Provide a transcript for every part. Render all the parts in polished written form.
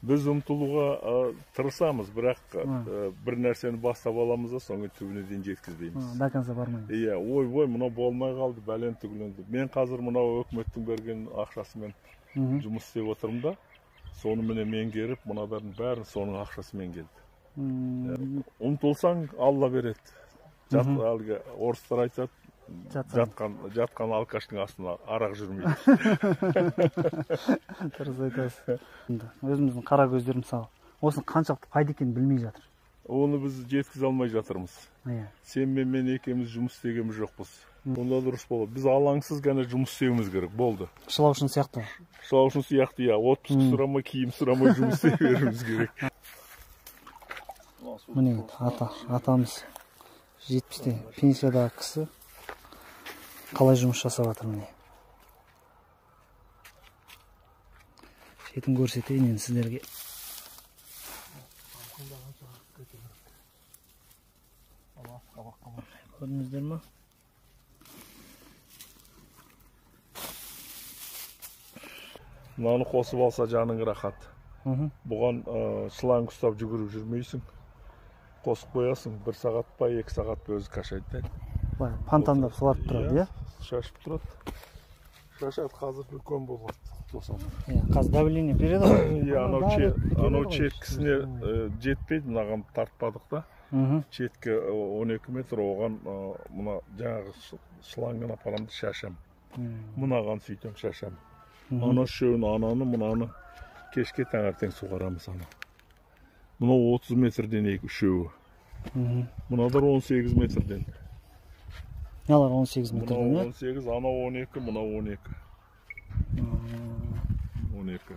Біз ұмтылуға тырысамыз, бірақ бір нәрсені бастап аламыз да, соңы түбіне дейін жеткізбейміз. До конца бармаймыз. Иә, ой-ой, мынау болмай қалды, бәлен түгілен деп. Мен қазір мынау өкіметтің берген ақшасымен жұмыс істеп отырмын да, соны міне меңгеріп, мыналардың бәрін соның ақшасымен келді. Ұмтылсаң, Алла береді. Әлгі орыстар айтады, жатқан алкаштың астына арақ жүрмейді. Дұрыс айтасыз. Өзіміздің қара көздер мысалы, осының қаншалықты пайда екенін білмей жатыр. Оны біз жеткізе алмай жатырмыз. Сен мен мен екеуміз жұмыс істегеніміз жоқпыз. Онда дұрыс болады. Біз алаңсыз ғана жұмыс істеуіміз керек, болды. Шылаушын сияқты. Шылаушын сияқты, иә. Отпуск сұрамай, киім сұрамай жұмыс істей беруіміз керек. Міне атамыз 70-те пенсиядағы кісі қалай жұмыс жасап жатыр міне. Шетін көрсетейін енді сіздерге. Көрдіңіздер ма? Мынаны қосып алса жаның рахат. Бұған шланг ұстап жүгіріп жүрмейсің. Қосып қоясың, 1 сағат па, 2 сағат па өзі кашайды. Фонтандап суарып тұрады, иә? Шашып тұрады. Шашады, қазір үлкен болады. Қазір давление береді ғой. Иә, анау четкісіне жетпейді, мынаған тартпадық та. Четкі 12 метр, оған мына жаңағы шлангын апарамды шашам. Мынаған сөйтем шашам. Ана үшеуін, ананы, мынаны кешке таңертең суғарамыз ана. Мынау 30 метрден үшеуі. Мынадар 18 метрден. Мыналар 18 метрден, иә? Мынау 18, анау 12, мынау 12. 12.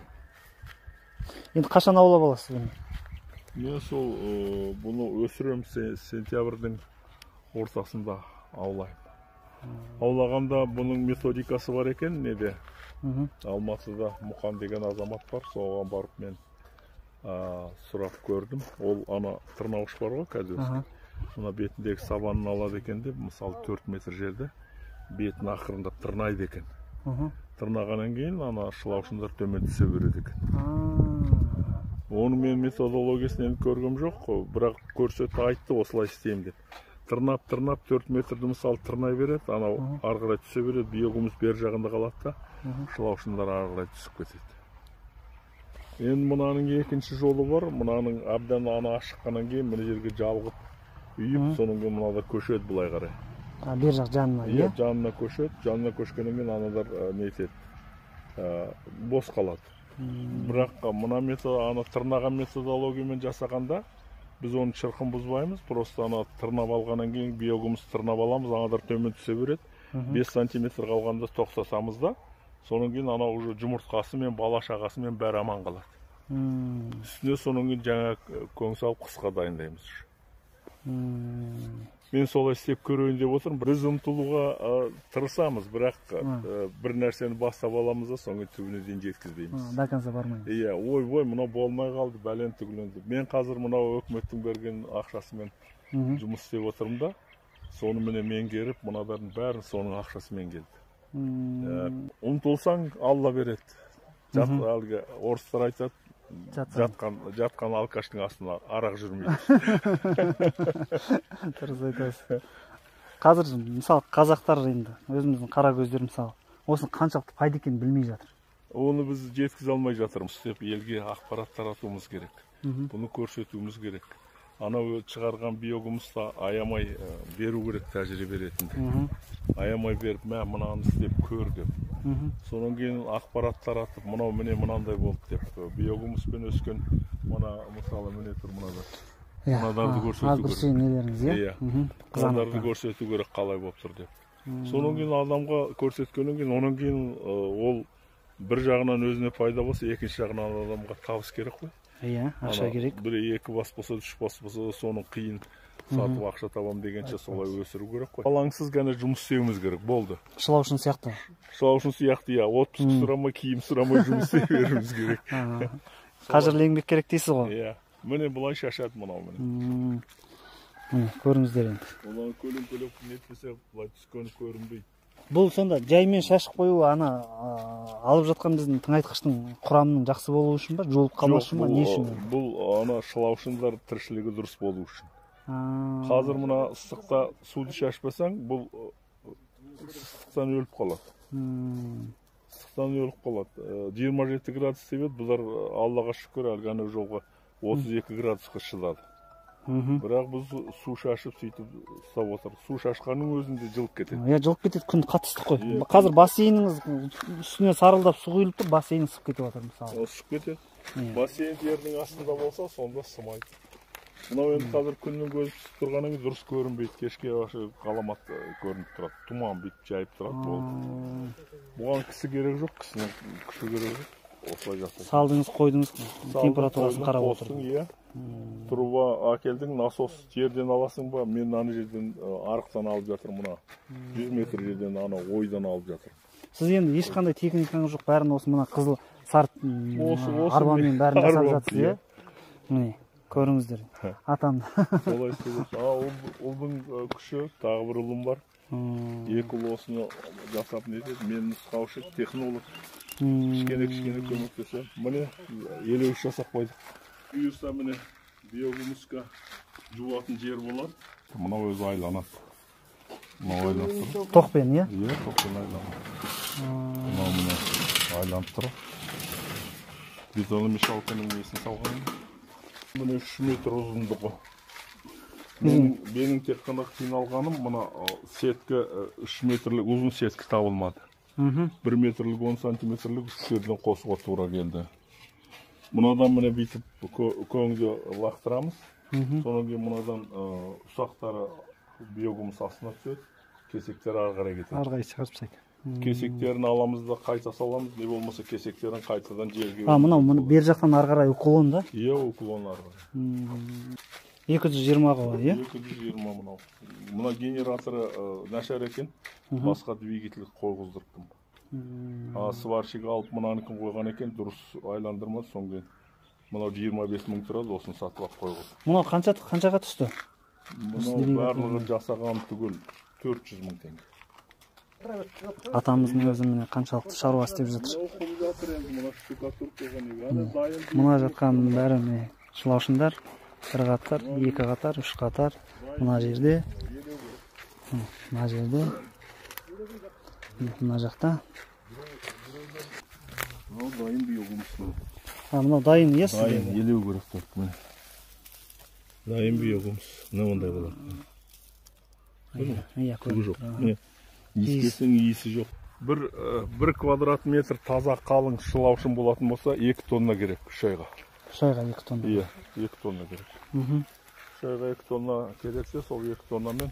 Енді қашан аулап аласыз бұны? Мен сол бұны өсірем, сентябрьдің ортасында аулаймын. Аулағанда бұның методикасы бар екен, неде? Алматыда Мұқан деген азамат бар, соған барып мен сұрап көрдім. Ол ана тырнауыш бар ғой қазір. Мына бетіндегі сабанын алады екен деп, мысалы 4 метр жерде бетін ақырындап тырнайды екен. Тырнағаннан кейін ана шылаушындар төмен түсе береді екен. Оның мен методологиясын енді көргем жоқ, бірақ көрсетті, айтты, осылай істеймін деп. Тырнап-тырнап 4 метрді мысалы тырнай береді, анау ары қарай түсе береді, биогумус бер жағында қалады да, шылаушындар ары қарай түсіп кетеді. Енді мынаның екінші жолы бар, мынаның әбден ана ашыққаннан кейін мына жерге жалғып үйіп, содан кейін мыналар көшеді былай қарай. Бер жақ жанына, иә? Жанына көшеді, жанына көшкеннен кейін аналар не етеді, бос қалады. Бірақ мына метод, ана тырнаған методологиямен жасағанда біз оның шырқын бұзбаймыз, просто ана тырнап алғаннан кейін биогумус тырнап аламыз, аналар төмен түсе береді. 5 сантиметр қалғанда тоқтатамыз да, содан кейін ана уже жұмыртқасымен, бала шағасымен бәрі аман қалады. Үстіне содан кейін жаңа көң салып қысқа дайындаймыз. Мен солай істеп көрейін деп отырмын. Біз ұмтылуға тырысамыз, бірақ бір нәрсені бастап аламыз да, соңы түбіне дейін жеткізбейміз. До конца бармаймыз. Иә, ой-ой, мынау болмай қалды, бәлен түгілен деп. Мен қазір мынау өкіметтің берген ақшасымен жұмыс істеп отырмын да, соны міне меңгеріп, мыналардың бәрін соның ақшасымен келді. Ұмтылсаң, Алла береді. Әлгі орыстар айтады, жатқан алкаштың астына арақ жүрмейді. Дұрыс айтасыз. Қазір мысалы қазақтар енді өзіміздің қара көздер мысалы осының қаншалықты пайда екенін білмей жатыр. Оны біз жеткізе алмай жатырмыз деп елге ақпарат таратуымыз керек. Бұны көрсетуіміз керек. Анау шығарған биогумусты аямай беру керек тәжірибе ретінде. Аямай беріп, мә мынаны істеп көр деп. Содан кейін ақпарат таратып, мынау міне мынандай болды деп. Биогумуспен өскен мына мысалы міне тұр мынада. Мынадарды көрсету керек. Нелеріңіз, иә? Мынадарды көрсету керек қалай болып тұр деп. Содан кейін адамға көрсеткеннен кейін, онан кейін ол бір жағынан өзіне пайда болса, екінші жағынан адамға табыс керек қой. Иә, ақша керек. Бір екі бас болса, үш бас болса, соның қиын сатып ақша табам дегенше солай өсіру керек қой. Алаңсыз ғана жұмыс істеуіміз керек, болды. Шылаушын сияқты. Шылаушын сияқты, иә. Отпуск сұрамай, киім сұрамай жұмыс істей беруіміз керек. Қажырлы еңбек керек дейсіз ғой. Иә. Міне былай шашады мынау міне. Міне, көріңіздер енді. Олар көлем-көлем нетпесе былай түскені көрінбейді. Бұл сонда жаймен шашып қою ана алып жатқан біздің тыңайтқыштың құрамының жақсы болуы үшін ба, жуылып қалмас үшін ба, не үшін? Бұл ана шылаушындар тіршілігі дұрыс болу үшін. Қазір мына ыстықта суды шашпасаң, бұл ыстықтан өліп қалады. Ыстықтан өліп қалады. 27 градус деп еді, бұлар Аллаға шүкір, әлгі ана жолға 32 градусқа шыдады. Бірақ біз су шашып сөйтіп ұстап отырдық. Су шашқанның өзінде жылып кетеді. Иә, жылып кетеді, күн қатты ыстық қой. Қазір бассейніңіз үстіне сарылдап су құйылып тұр, бассейн ысып кетіп жатыр мысалы. Ысып кетеді. Бассейн жердің астында болса, сонда ысымайды. Мынау енді қазір күннің көзі түсіп тұрғаннан кейін дұрыс көрінбейді. Кешке ғаламат көрініп тұрады. Тұман бүйтіп жайып тұрады, болды. Бұған кісі керек жоқ, кісінің күші керек жоқ. Осылай жасайды. Салдыңыз, қойдыңыз, температурасын қарап отырдыңыз. Иә. Труба әкелдің, насос жерден аласың ба? Мен ана жерден арықтан алып жатырмын, мына 100 метр жерден ана ойдан алып жатырмын. Сіз енді ешқандай техникаңыз жоқ, бәрін осы мына қызыл сары арбамен бәрін жасап жатсыз, иә? Міне, көріңіздер. Атам. Солай істеп. Ұлдың күші, тағы бір ұлым бар. Екі ұл осыны жасап не етеді? Мен нұсқаушы, технолог. Кішкене-кішкене көмектесем. Міне, 53 жасап қойдық. Бұйырса міне биогумусқа жуатын жер болады. Мынау өзі айланады. Мынау айланып тұрады. Тоқпен, иә? Иә, тоқпен айланады. Мынау міне айланып тұрады. Бетономешалканың несін салған. Міне 3 метр ұзындығы. Менің тек қана қиналғаным мына сетка 3 метрлік ұзын сетка табылмады. 1 метрлік 10 сантиметрлік үш жерден қосуға тура келді. Мынадан міне бүйтіп көңді лақтырамыз. Содан кейін мынадан ұсақтары биогумус астына түседі, кесектері ары қарай кетеді. Ары қарай шығарып тастайды. Кесектерін аламыз да қайта саламыз, не болмаса кесектерін қайтадан жерге. Мынау мұны бер жақтан ары қарай уклон да? Иә, уклон ары қарай. 220 ғой, иә? 220 мынау. Мына генераторы нашар екен, басқа двигатель қойғыздырттым. Сварщик алып мынаныкін қойған екен, дұрыс айландырмады, содан кейін мынау 25 мың тұрады, осыны сатып алып қойғыздым. Мынау қаншаға түсті? Мынау барлығы жасаған түгел 400 мың теңге. Атамыздың өзі міне қаншалықты шаруа істеп жатыр. Мына жатқанның бәрі міне шылаушындар. Бір қатар, екі қатар, үш қатар. Мына жерде, мына жерде, мына жақта. Мынау дайын биогумус. Мынау дайын, иә сізде? Дайын, елеу керек тұр. Дайын биогумус. Мына ондай болады. Иә, түгі жоқ. Иіскесең иісі жоқ. Бір квадрат метр таза қалың шылаушын болатын болса, 2 тонна керек үш айға. Үш айға 2 тонна? Иә, 2 тонна керек. Үш айға 2 тонна керексе, сол 2 тоннамен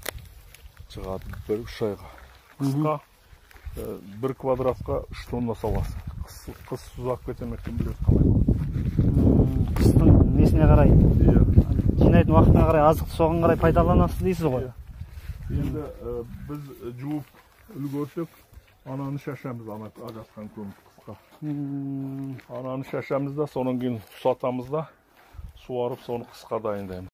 шығады бір үш айға. Қысқа бір квадратқа 3 тонна саласың. Қыс ұзақ кете ме, кім біледі қалай болады. Қыстың несіне қарай? Иә. Жинайтын уақытына қарай, азықты соған қарай пайдаланасыз дейсіз ғой? Енді біз жуып үлгерсек, ананы шашамыз, ана жатқан көміп қысқа. Ананы шашамыз да, содан кейін сатамыз да, суарып соны қысқа дайындаймыз.